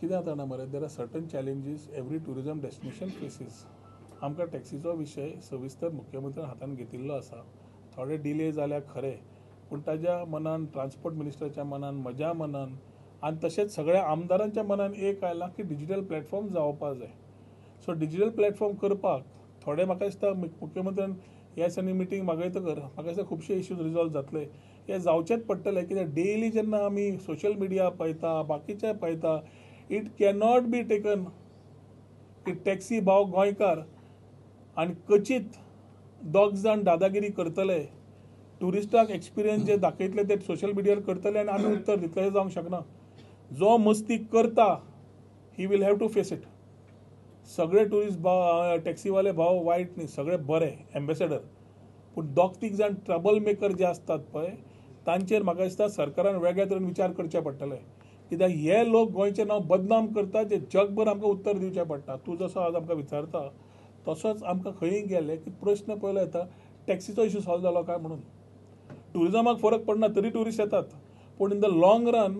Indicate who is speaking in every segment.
Speaker 1: कितें जाता जाणा मरे, there are certain challenges every tourism destination faces. आमकां टॅक्सीचो विशय सविस्तर मुख्यमंत्र्यान हातान घेतिल्लो आसा. थोडे डिले जाल्या खरें, पूण ताज्या मनान, ट्रान्सपोर्ट मिनिस्टराच्या मनान, म्हज्या मनान आनी तशेंच सगळ्या आमदारांच्या मनान एक आयलां की डिजिटल प्लॅटफॉर्म जावपा जाय. सो डिजिटल प्लॅटफॉर्म करपाक थोडे म्हाका दिसता मुख्यमंत्र्यान ह्या दिसांनी मिटींग मागयतकर म्हाका दिसता खुबशे इश्यूज रिजॉल्व जातले. हे जावचेच पडटले, कित्याक डेली जेन्ना आमी सोशल मिडिया पळयता, बाकीचे पळयता, it cannot be taken की टॅक्सी भाव गोंयकार आनी कचीत दोग जाण दादागिरी करतले, ट्युरिस्टाक एक्सपिरियन्स जे दाखयतले ते सोशल मिडियार करतले आनी आमी उत्तर दितले, हें जावंक शकना. जो मस्ती करता he will have to face it. सगळे ट्युरिस्ट भाव, टॅक्सीवाले भाव वायट न्ही, सगळे बरे एम्बेसेडर, पूण दोग तीग जाण ट्रबल मेकर जे आसतात पळय तांचेर म्हाका दिसता सरकारान वेगळ्या तरेन विचार करचे पडटले, कित्याक हे लोक गोंयचें नांव बदनाम करतात, जे जगभर आमकां उत्तर दिवचें पडटा. तूं जसो आज आमकां विचारता तसोच आमकां खंयी गेले की प्रश्न पयलो येता टॅक्सीचो इशू सॉल्व जालो काय म्हणून. ट्युरिजमाक फरक पडना तरी ट्युरिस्ट येतात, पूण इन the long run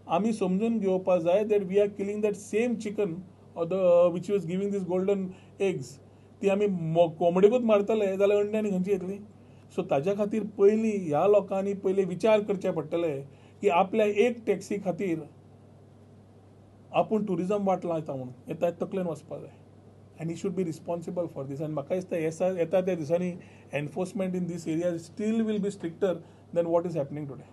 Speaker 1: आमी समजून घेवपा जाय that we are killing that same chicken or the which was giving this golden eggs. ती आमी कोंबडेकूच मारतले जाल्यार अंडी आनी खंयची येतली. सो ताज्या खातीर पयलीं ह्या लोकांनी पयलीं विचार करचे पडटले की आपल्या एक टॅक्सी खातीर आपूण ट्युरिजम वाट लायता म्हणून हें ताच्या तकलेन वचपा जाय. And he should be responsible for this. आनी म्हाका दिसता येता त्या दिसांनी enforcement in this area still will be stricter than what is happening today.